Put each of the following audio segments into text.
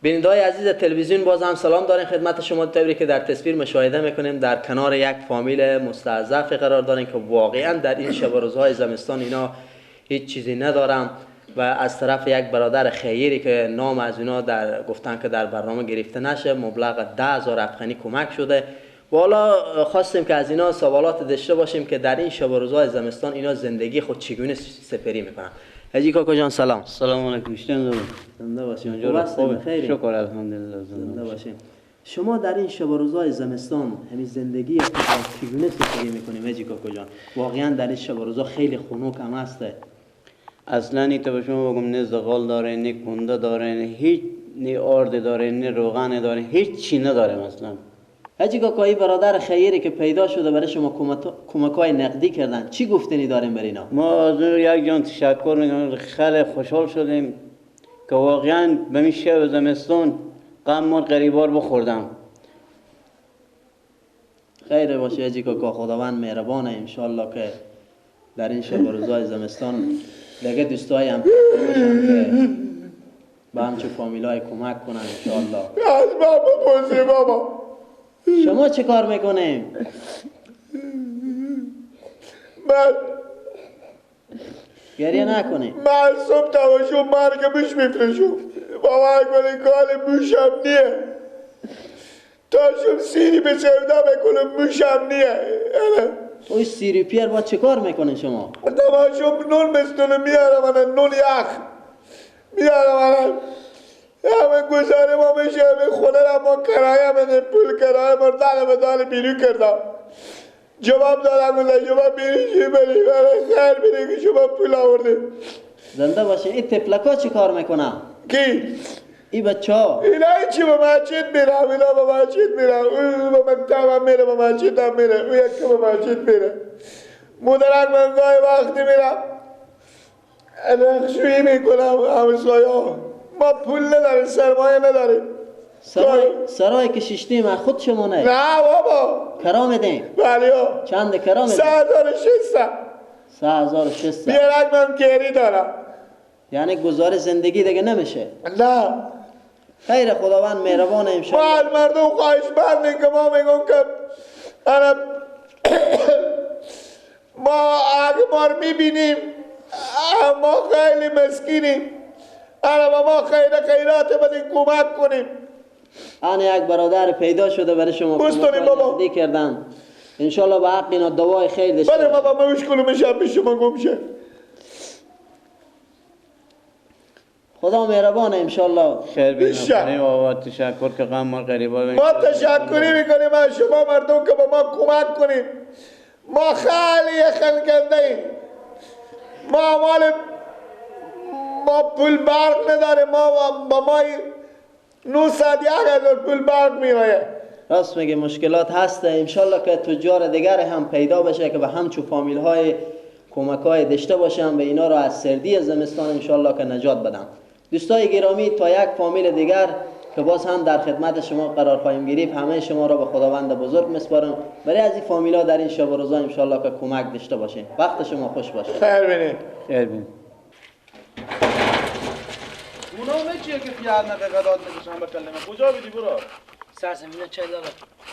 بیننده‌های عزیز تلویزیون، باز هم سلام داریم خدمت شما. طوری که در تصویر مشاهده میکنیم در کنار یک فامیل مستضعف قرار داریم که واقعا در این شب و روزهای زمستان اینا هیچ چیزی ندارم و از طرف یک برادر خیری که نام از اینا در گفتن که در برنامه گرفته نشه، مبلغ 10,000 افغانی کمک شده و حالا خواستیم که از اینا سوالات داشته باشیم که در این شب و روزهای زمستان اینا زندگی خود چگونه سپری میکنن. حاجی کاکا جان سلام. سلام علیکم. زنده باشین. خوب هستین؟ خیلی شکر الحمدلله زنده باشین. شما در این شب و روزهای زمستان همین زندگی خود چگونه سپری میکنیم حاجی کاکا جان؟ واقعا در این شب و روزها خیلی خنک هم هسته. اصلا این تو به شما بگم نه زغال داره، نه کنده داره، نه هیچ، نه آرد داره، نه روغن داره، هیچ چی نداره اصلا. حاجی کاکایی برادر خیری که پیدا شده برای شما کمک‌های نقدی کردن، چی گفتنی داریم برای اینا؟ ما از اون یک جان تشکر میکنیم، خیلی خوشحال شدیم که واقعا به این شب زمستان غم ما غریبار بخوردم. خیر باشه حاجی کاکا، خداوند مهربانه، انشالله که در این شب و روزهای زمستان دیگه دوستای هم باشن که به همچون فامیلای کمک کنن انشالله. از بابا پرسی بابا شما چه کار میکنیم؟ من گریه نکنیم. من صبح تماشا مرگ موش میفرشم، باور کنی کال موشم نیه، تا شم سیری به سودا بکنم موشم نیه. اوی سیری پیر با چه کار میکنین شما؟ تماشا نون بستونه میارم، من نون یخ میارم، من همه گزاره ما میشه، همه خونه را ما کرایه بده، پول کرایه ما دل به دل بیرون کردم، جواب دادم گفتم شما بیرون چی بری، برای خیر بری که شما پول آوردیم. زنده باشین. این تفلکا چی کار میکنن؟ کی؟ این بچه ها؟ اینا هیچی به مسجد میرم، اینا به مسجد میرم، اون به مکتب هم میره، به مسجد هم میره، اون یکی به مسجد میره. مدرک من گاهی وقتی میرم رخشویی میکنم همسایه ها. ما پول نداریم، سرمایه نداریم. سرای که شیشتیم از خود شما نه؟ نه بابا. کرا میدیم؟ بله ها. چند کرا میدیم؟ 3600. 3600. بیارک من گری دارم. یعنی گزار زندگی دیگه نمیشه؟ نه. خیر خداوند مهربانه انشالله. ما از مردم خواهش بندیم که ما میگم که انا ما اگه ما رو میبینیم ما خیلی مسکینیم، انا با ما خیر خیرات بدین کمک کنیم. انا یک برادر پیدا شده برای شما کمک کردن، انشالله به حق اینا دوای خیر داشته. بله بابا ما مشکل میشم پیش شما گم شه. خدا مهربانه انشالله. خیر بینیم بابا. تشکر که غم ما غریبا. ما تشکری میکنیم از شما مردم که با ما کمک کنیم. ما خیلی خنکنده ایم، ما مال ما پول برق نداریم، ما با ما 901,000 پول برق میآید. راست میگه، مشکلات هسته، انشالله که تجار دیگر هم پیدا بشه که به همچو فامیل های کمک های داشته باشن به اینا رو از سردی زمستان انشالله که نجات بدن. دوستای گرامی، تا یک فامیل دیگر که باز هم در خدمت شما قرار خواهیم گرفت، همه شما را به خداوند بزرگ میسپارم. برای از این فامیلا در این شب و روزا انشالله که کمک داشته باشین. وقت شما خوش باشه. خیر بینید. خیر بینید. اونا چیه که خیال نقه قداد میکشن به کلمه؟ کجا بیدی برو؟ سرزمینه چه داره؟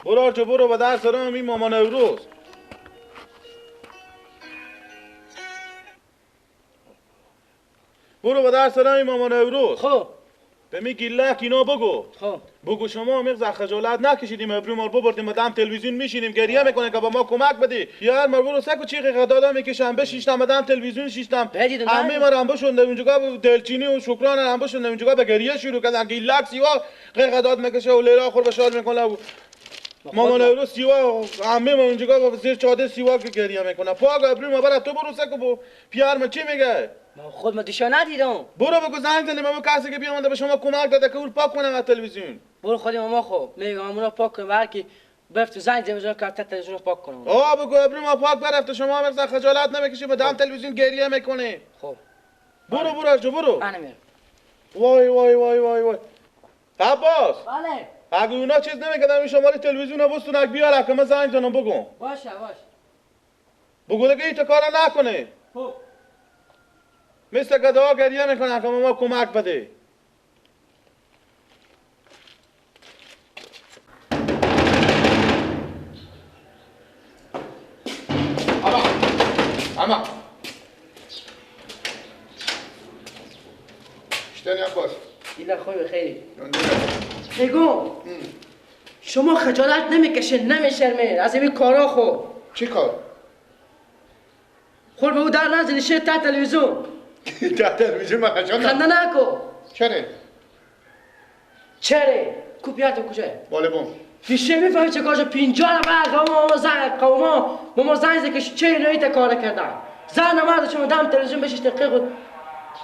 برو چه برو به درس دارم این مامان امروز. برو به درس دارم این مامان امروز. خب به می گیلک اینا بگو. خب بگو شما میغ خجالت نکشیدیم ابرو مال ببردیم به دم تلویزیون میشینیم گریه میکنه که با ما کمک بدی. یار ما برو سکو چیق قدادا میکشم بشیشتم به دم تلویزیون شیشتم. همه ما رم بشونده اونجا دلچینی و شکران رم بشونده اونجا به گریه شروع کردن. گیلک سیوا قداد میکشه و لیلا خور بشار میکنه. مامان ابرو سیوا همه ما اونجا زیر چادر سیوا که گریه میکنه. پاک ابرو ما برا تو برو سکو بو پیار من چی میگه؟ ما خود ما دیشا ندیدم. برو بگو زنگ زنیم اون کسی که بیامده به شما کمک داده که اون پاک کنم از تلویزیون. برو خودی ماما خب میگم اونا پاک کنم، هر کی برفت زنگ زنیم که تلویزیون پاک کنم. آ بگو ابرو ما پاک برفت شما هم خجالت نمیکشی به دم تلویزیون گریه میکنی. خب برو برو ارجو برو. من میرم. وای وای وای وای وای عباس. بله. اگه اونا چیز نمیکردن این شماره تلویزیون بستونک بیار که من زنگ زنم بگم. باشه باشه. بگو دیگه این کارا نکنه. خب مثل گداها گریه میکنن که ما کمک بده. اما شتنی عباس ایلا خوبی خیلی میگم شما خجالت نمیکشین نمیشرمین از این کارا خو. چی کار؟ خور به او در نزدی شد تا تلویزیون. تا تلویزیون من خجالت خنده نکن. چرا؟ چرا؟ کوپیات کجا؟ بالا بوم. دیشه میفهمی چه کارش 50 نفر قوما زن قوما ما زنگ زد که چه اینایی تا کار کردن. زن مرد شما دم تلویزیون بشش دقیق خود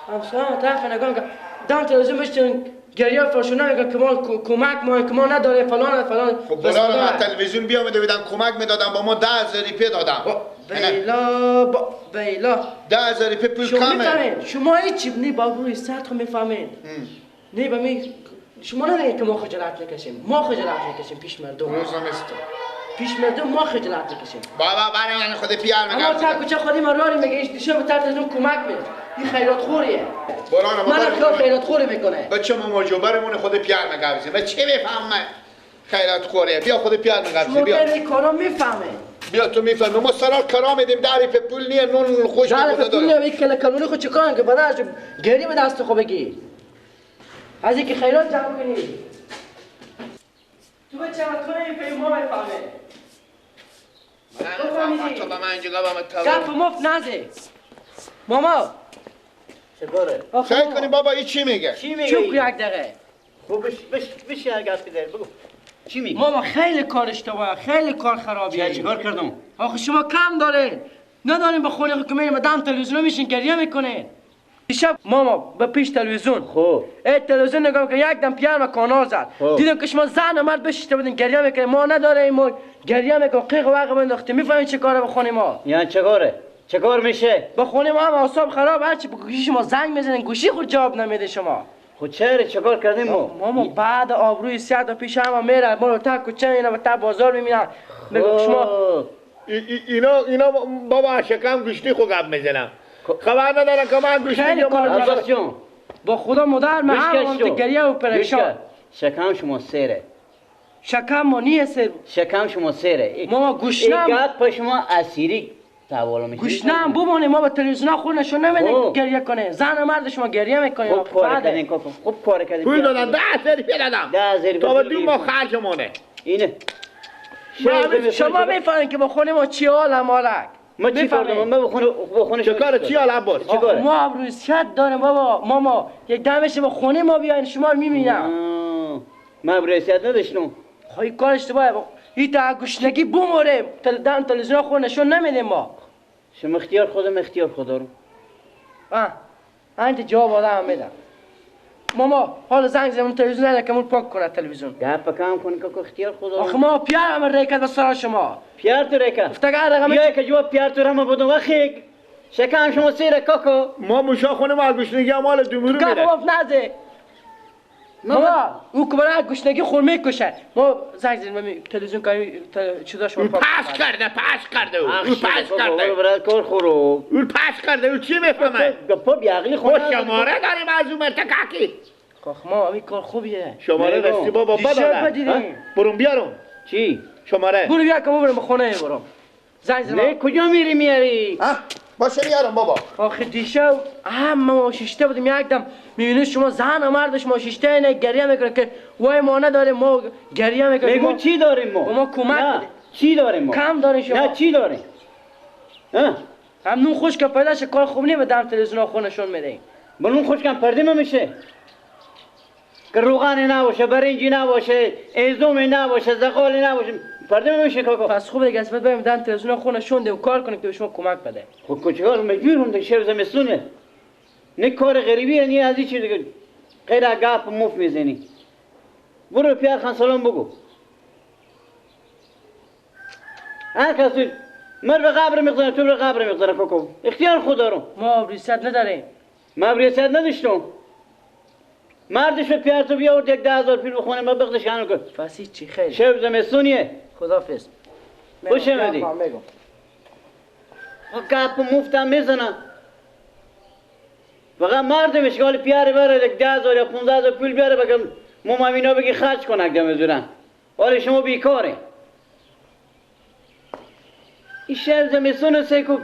همسایه طرف نگاه کن دم تلویزیون بشش گریه فرشونه میگه که ما کمک ما که ما نداره فلان فلان. خب بلا من تلویزیون بیامده بودم کمک میدادم با ما 10,000 روپیه دادم. بیلا با بیلا 10,000 روپیه پول کمه. شما هیچ نی با روی سطح میفهمین. نی با می شما نمیگید که ما خجالت نکشیم. ما خجالت نکشیم پیش مردم. پیش مردم ما خجالت نکشیم. بابا برای من خود پیار میگم. اما تا کوچه خودی ما راری میگه ایش دیشب به تلویزیون کمک میده. این خیرات خوریه. من خیال خیرات خوری میکنه. بچه ما مجبورمون خود پیار میگم. من چه میفهمم خیرات خوریه. بیا خود پیار میگم. بیا. شما این کارا میفهمه. بیا تو میفهمی ما سرار کرا میدیم دری په پول نیه نون خوش میخوره داره. پول نیه کله کلونی خود چیکار که بعدش گری به دست خو بگی. از اینکه خیرات جمع کنی. تو بچه ما تو نمیفهمی ما میفهمه. تو به من اینجا با من گپ مفت نزه. ماما چطوره؟ سعی کنی بابا این چی میگه؟ چی میگه؟ چوب یک دقیقه. خب بش یک گپ بزن بگو. چی میگی؟ ماما خیلی کار اشتباهه، خیلی کار خرابیه. چیکار کردم؟ آخه شما کم دارین. ندارین به خونه که میریم دم تلویزیون میشین گریه میکنین. دیشب ماما به پیش تلویزیون خب ای تلویزیون نگاه که یک دم پیار و کانال زد. دیدم که شما زن و مرد بشیشته بودین گریه میکنین. ما نداریم ما گریه میکنیم قیق و وق بنداختیم. میفهمین چه کاره به خونه ما؟ یعنی چه کاره؟ چه کار میشه؟ به خونه ما هم اعصاب خراب هرچی به گوشی شما زنگ میزنین گوشی خود جواب نمیده شما. خب چرا چه کار کردیم ما؟ ماما بعد آبروی سیاد و پیش هم میره ما رو تا کوچه اینا به تا بازار میبینن. میگم شما اینا بابا شکم گوشتی خو گپ میزنم. خبر ندارم که من گوشتی جون با خدا مادر من هم گریه و پریشان. شکم شما سیره. شکم ما نیه سیر. شکم شما سیره. ماما گوشنم گپ پا شما اسیری تحول میشه. گوشنم بمونه ما با تلویزیون خود نشون نمیده گریه کنه. زن و مرد شما گریه میکنه. خوب کار کردین کاکا. خوب کار کردین. پول دادم 10,000 روپیه دادم. 10,000 تا دو ماه خرجمونه. اینه. شما میفهمین که با خونه ما چی حال مالک. ما چی کردم؟ ما بخونه چه کاره چی حال عباس چه کاره؟ ما آبروی صد داریم بابا. ماما یک دمش به خونه ما بیاین شما رو میبینم. ما آبروی صد نداشتم. خب این کار اشتباهه. این تا گشنگی بموره دم تلویزیون خود نشون نمیدیم ما. شما اختیار خودم اختیار خدا رو. انت جواب آدم میدم. ماما حالا زنگ زدم تلویزیون نده که مون پاک کنه تلویزیون. گپ کم کن که اختیار خدا. آخه ما پیار هم ریکت به سر شما. پیار تو ریکت. افتگار رقم یا که جواب پیار تو رم بدون وخی. شکم شما سیر کاکو. ما موشا خونه ما گشنگی مال دومرو میره. گپ نزه. ماما او که برای گشنگی خور میکشه. ما زنگ زدیم تلویزیون که چیزا شما پاک پس کرده پس کرده او پس کرده. برای کار خورو. او پس کرده او چی میفهمه؟ گپ بیعقلی خونه. ما شماره داریم از اون مرتکاکی. خب ما این کار خوبیه. شماره دستی بابا بدادم. برون بیارم. چی؟ شماره. برو بیا که ما برم به خونه برم. زنگ زدم. نه کجا میری میاری؟ باشه میارم بابا. آخه دیشب هم ما شیشته بودیم یک دم میبینید شما زن و مرد شما شیشته اینه گریه میکنه که وای ما نداریم ما گریه میکنه. میگو چی داریم ما؟ ما کمک بده. چی داریم ما؟ کم داریم شما. نه چی داریم؟ هم نون خوش که پیدا شه کار خوب نیم دم تلویزیون خونشون میدیم. با نون خوش کم پرده میشه. که روغن نباشه، برنجی نباشه، ازوم نباشه، زغال نباشه. پرده میشه کاکا. پس خوب دیگه اسمت بریم دم تلویزیون خونه شوندیم کار کنیم که به شما کمک بده. خب کجا مجبورم دیگه شب زمستونه. نه کار غریبیه نه از این چیز دیگه. غیر گپ مف میزنی. برو پیار خان سلام بگو. هر کسی مر به قبر میگذاره تو به قبر میگذاره کاکا. اختیار خدا رو. ما آبروی صد نداریم. ما آبروی صد نداشتم. مردش به پیار تو بیاورد یک 10,000 پول بخونه ما بخدش هنو کن. پس هیچی خیلی. شب زمستونیه. خدافظ. خوش اومدی. گپ مفتم میزنم. فقط مردمش که حال پیاره بره یک 10,000 یا 15,000 پول بیاره بگم ماما بگی خرج کن اگه دم حالا شما بیکاره. این شب زمستون سیکو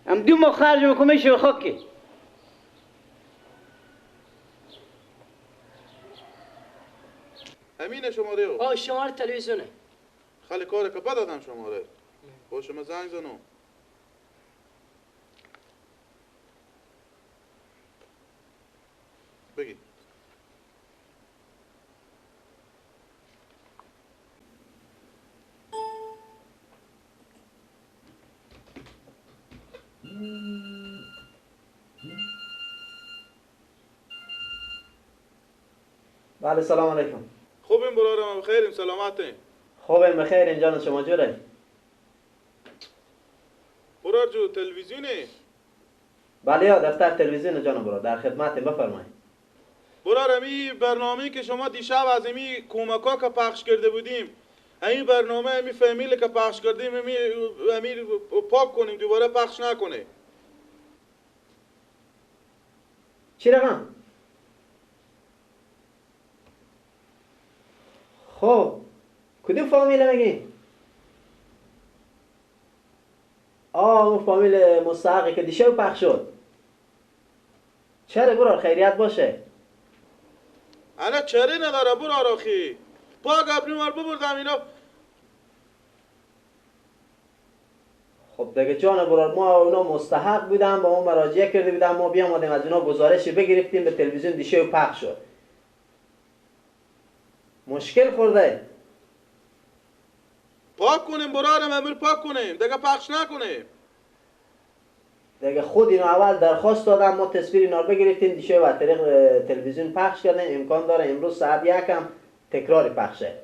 هم دو ماه خرج میکنم میشه خاکی. امینه شماره او. آه شماره تلویزیونه. خالی کاره که بدادم شماره. با شما زنگ زنم. بگی. بله سلام علیکم. خوبیم برادرم، بخیریم، سلامتیم. خوبیم بخیریم جان، شما جوره؟ برادر جو تلویزیونه؟ بله یا دفتر تلویزیون جان برادر، در خدمتیم، بفرمایید. برادر این برنامه‌ای که شما دیشب از این کمک‌ها که پخش کرده بودیم، این برنامه امی فامیل که پخش کردیم امی پاک کنیم دوباره پخش نکنه. چی رقم؟ خب کدوم فامیل میگی؟ آه اون فامیل مستحقی که دیشب پخش شد. چرا برار خیریت باشه؟ انا چرا نداره برار آخی؟ پاک ابری مار ببردم اینا. خب دیگه جان برار ما اونا مستحق بودن، با ما مراجعه کرده بودن، ما بیامدیم از اونا گزارش بگرفتیم به تلویزیون دیشب پخش شد. مشکل خورده. پاک کنیم برارم، امیر پاک کنیم دیگه پخش نکنیم. دیگه خود اینو اول درخواست دادم، ما تصویر اینا رو بگرفتیم دیشب از طریق تلویزیون پخش کردیم. امکان داره امروز ساعت 1 هم تکرار پخشه.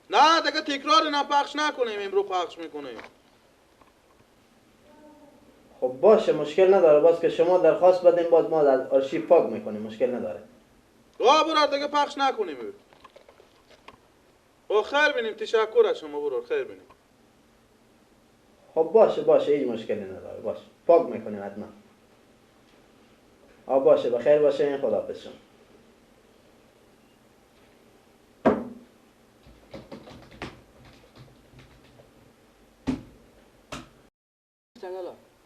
نه دیگه تکرار نه پخش نکنیم، امروز پخش میکنیم. خب باشه مشکل نداره، باز که شما درخواست بدیم باز ما از آرشیو پاک میکنیم، مشکل نداره. آه برار دیگه پخش نکنیم. او خیر بینیم، تشکر از شما برار، خیر بینیم. خب باشه باشه هیچ مشکلی نداره، باشه پاک میکنیم حتما. آه باشه بخیر باشه، این خداحافظ شما.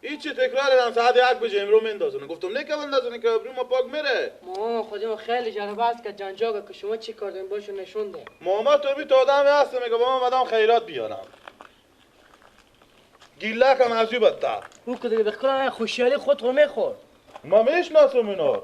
هیچی تکرار دارم ساعت 1 بجه امرو مندازونه. گفتم نه که بندازونه که ابرو ما پاک میره. ماما خودم خیلی جالب است که جنجاگه که شما چی کار دارین باشو نشون ده. ماما تو بی تو آدم هست میگه با من مدام خیرات بیارم. گیلک هم از او بدتر. او که دیگه بخکلم خوشحالی خود رو میخورد. ما میشناسم اینا.